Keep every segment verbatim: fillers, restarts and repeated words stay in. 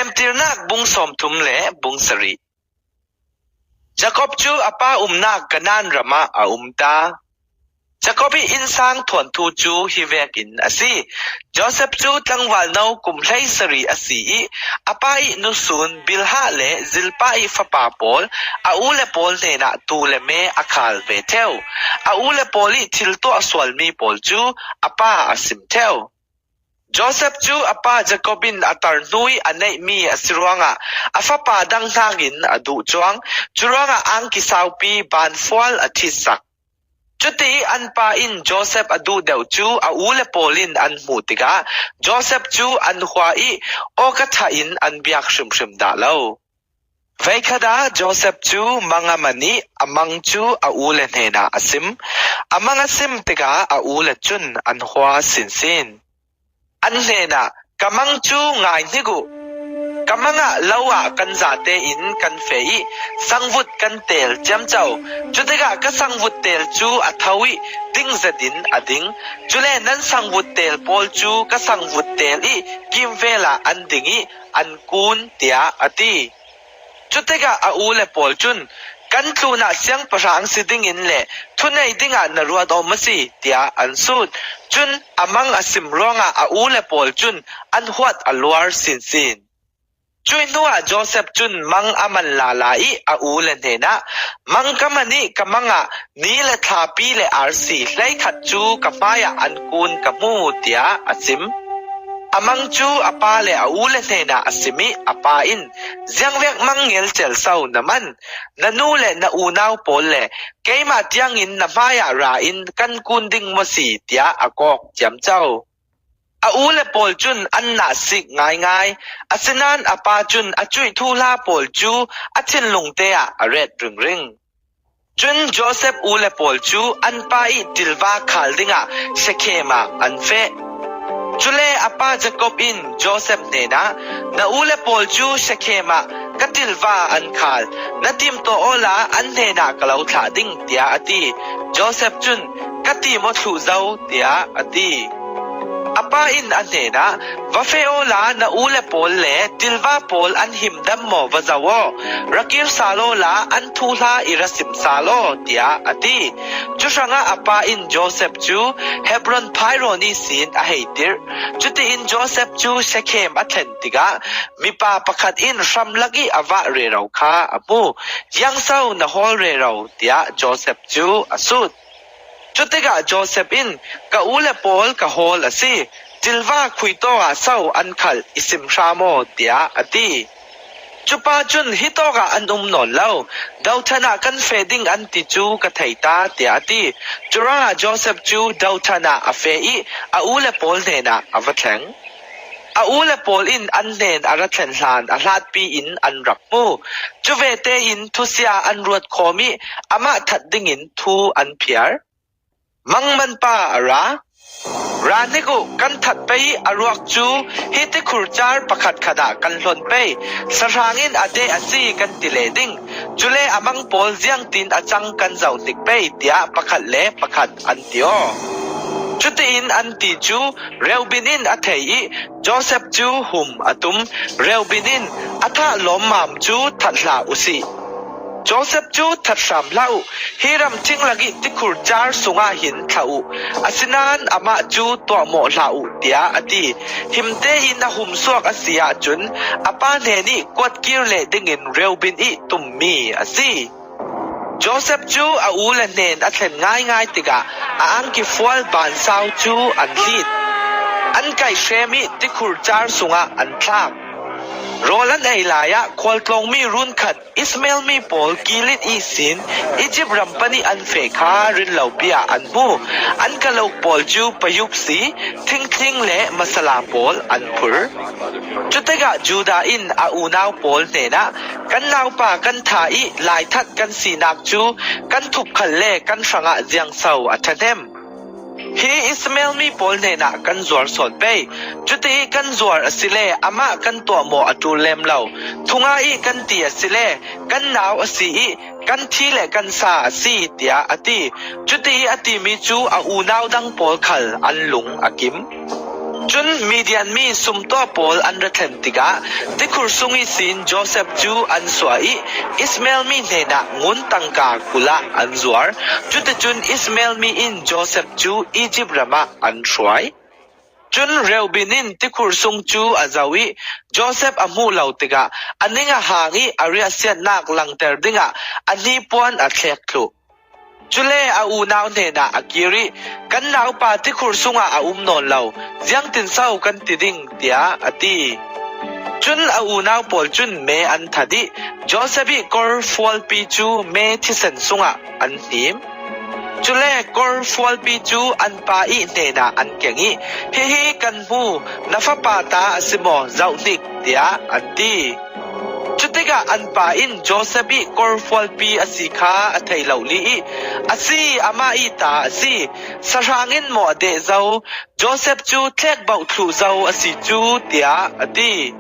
Piantirnak bung sawmthum le bung sarih. Jakob cu a pa umnak Kanaan ram ah a um ta. Jakob ih innsang thuanthu cu hi vekin a si. Josef cu tlangvalno kum hleisarih a si ih a pa ih nusun Bilhah le Zilpah ih fapa pawl, a u le pawl hnenah tuu le me a khal ve ṭheu. A u le pawl ih thil tuah sualmi pawl cu a pa a sim ṭheu. Josef cu a pa Jakob in a tar hnu ih a neihmi a si ruangah a fapa dang hnakin a duh cuang. Curuangah angki saupi banfual a ṭhitsak. Cuti ih an pa in Josef a duh deuh cu a u le pawl in an hmuh tikah Josef cu an hua ih awkaṭha in an biak hrimhrim dah lo. Veikhat ah Josef cu mang a man ih a mang cu a u le hnenah a sim. A mang a sim tikah a u le cun an hua sinsin. An hnenah, "Ka mang cu ngai hnik uh. Ka mang ah lo ah kan zate in kan feh ih sangvut kan teel ciamco. Cutikah ka sangvut teel cu a tho ih ding zetin a ding. Cule nan sangvut teel pawl cu ka sangvut teel ih kimvel ah an ding ih an kun," tiah a ti. Cutikah a u le pawl cun, "Kan tlunah siangpahrang si dingin le thunei dingah na ruat awm a si," tiah an sut. Cun a mang a sim ruangah a u le pawl cun an huat a luar sinsin. Cuih hnuah Josef cun mang a man lala ih a u le hnenah, "Mang ka man ih ka mang ah ni le thlapi le arsi hleikhat cu ka hmaiah an kun ka hmu," tiah a sim. A mang cu a pa le a u le hnenah a sim ih a pa in, "Ziangvek mang ngelcel so na man? Na nu le na unau pawl le keimah tiangin na hmaiah ra in kan kun ding maw si?" tiah a kawk ciamco. A u le pawl cun an nah sik ngaingai. Asinain a pa cun a cuih thuhla pawl cu a thinlungte ah a ret ringring. Cun Josef u le pawl cu an pa ih ṭilva khal dingah Shekhem ah an feh. Cule a pa Jakob in Josef hnenah, "Na u le pawl cu Shekhem ah ka ṭilva an khal. Na timtuah awla an hnenah ka lo thlah ding," tiah a ti. Josef cun, "Ka tim aw thluh zo," tiah a ti. A pa in a hnenah, "Va feh awla na u le pawl le ṭilva pawl an himdam maw va zoh aw. Ra kir sal awla an thuhla i ra sim sal aw," tiah a ti. Cu hrangah a pa in Josef cu Hebron phairawn ihsin a hei tirh. Cutiin Josef cu Shekhem a thlen tikah mipa pakhat in hramlak ih a vah rero kha a hmu. "Ziangso na hawl rero?" tiah Josef cu a sut. Cutikah Josef in, "Ka u le pawl ka hawl a si. Ṭilva khuitawk ah so an khalh i sim hram aw?" tiah a ti. Cupa cun, "Hitawk ah an um nawn lo. Dothan ah kan feh ding an ti cu ka thei ta," tiah a ti. Curuangah Josef cu Dothan ah a feh ih a u le pawl hnenah a va thleng. A u le pawl in an hnen a ra thlen hlan a hlatpi in an rak hmu. Cu ve tein thusia an ruat khawm ih amah that dingin thu an phiar. Mangmanpa a ra. "Ra hnik uh, kan that pei ih a ruak cu hi tikhur car pakhat khat ah kan hlon pei. Sahrang in a deh a si kan ti leh ding. Cule a mang pawl ziangtin a cang kan zoh hnik pei," tiah pakhat le pakhat an ti aw. Cutiin an ti cu Reuben in a thei ih Josef cu hum a tum. Reuben in, "A thah lawmmam cu that hlah u sih. Josef cu that hram hlah uh. Hi ramṭhing lakih tikhur car sungah hin thlah uh. Asinain amah cu tuahmawh hlah uh," tiah a ti. Him tein a humsuak a si ahcun a pa hnenih kuatkir leh dingin Reuben ih tummi a si. Josef cu a u le hnen a thlen ngaingai tikah a angki fual bansau cu an hlit. An kaihhrem ih tikhur car sungah an thlak. Rawl an ei lai ah khualtlawngmi run khat Ismael mi pawl Gilead ihsin Izipt ram pan ih an feh kha rinlopi ah an hmu. An kalok pawl cu payuk si, thingthling le masala pawl an phur. Cutikah Judah in a unau pawl hnenah, "Kan naupa kan tha ih laithat kan sinak cu kan thup khal le kan hrangah ziangso a ṭhahnem? Hi Ismael mi pawl hnenah kan zuar sawn pei. Cuti ih kan zuar asile amah kan tuahmawh a ṭul lem lo. Thunga ih kan ti asile kan nau a si ih kan thi le kan sa a si," tiah a ti. Cuti ih a timi cu a unau dang pawl khal an lung a kim. Cun Midian mi sumtuah pawl an ra thlen tikah tikhur sung ihsin Josef cu an suah ih Ismael mi hnenah ngun tangka kul ah an zuar. Cuticun Ismael mi in Josef cu Izipt ram ah an hruai. Cun Reuben in tikhur sung cu a zoh ih Josef a hmuh lo tikah a ning a hang ih a riahsiatnak langter dingah a hnipuan a thlek thluh. Cule a unau hnenah a kir ih, "Kan naupa tikhur sungah a um nawn lo, ziangtinso kan ti ding?" tiah a ti. Cun a unau pawl cun me an that ih Josef ih kor fualpi cu me thisen sungah an hnim. Cule kor fualpi cu an pa ih hnenah an keng ih, "Hihi kan hmu, na fapa ta a si maw? Zohhnik," tiah an ti. Cutikah an pa in Josef ih kor fualpi a si kha a thei lo li ih, "A si, amah ih ta a si. Sahrang in maw a deh zo? Josef cu thlek bauh thluh zo a si cu," tiah a ti.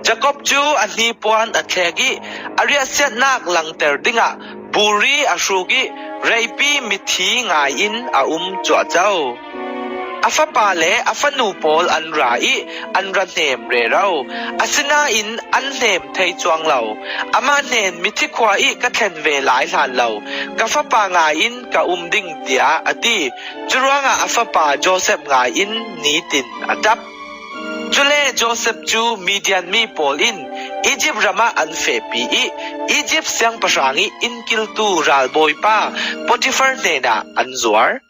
Jakob cu a hnipuan a thlek ih a riahsiatnak langter dingah buri a hruk ih reipi mithi ngai in a um cuahco. A fapa le a fanu pawl an ra ih an ra hnem rero. Asinain an hnem thei cuang lo. Amah hnen, "Mithi khua ih ka thlen ve lai hlan lo, ka fapa ngai in ka um ding," tiah a ti. Curuangah a fapa Josef ngai in nitin a ṭap. Cule Josef cu Midian mi pawl in Izipt ram ah an fehpi ih Izipt siangpahrang ih innkiltu ralbawipa Potifar hnenah an zuar.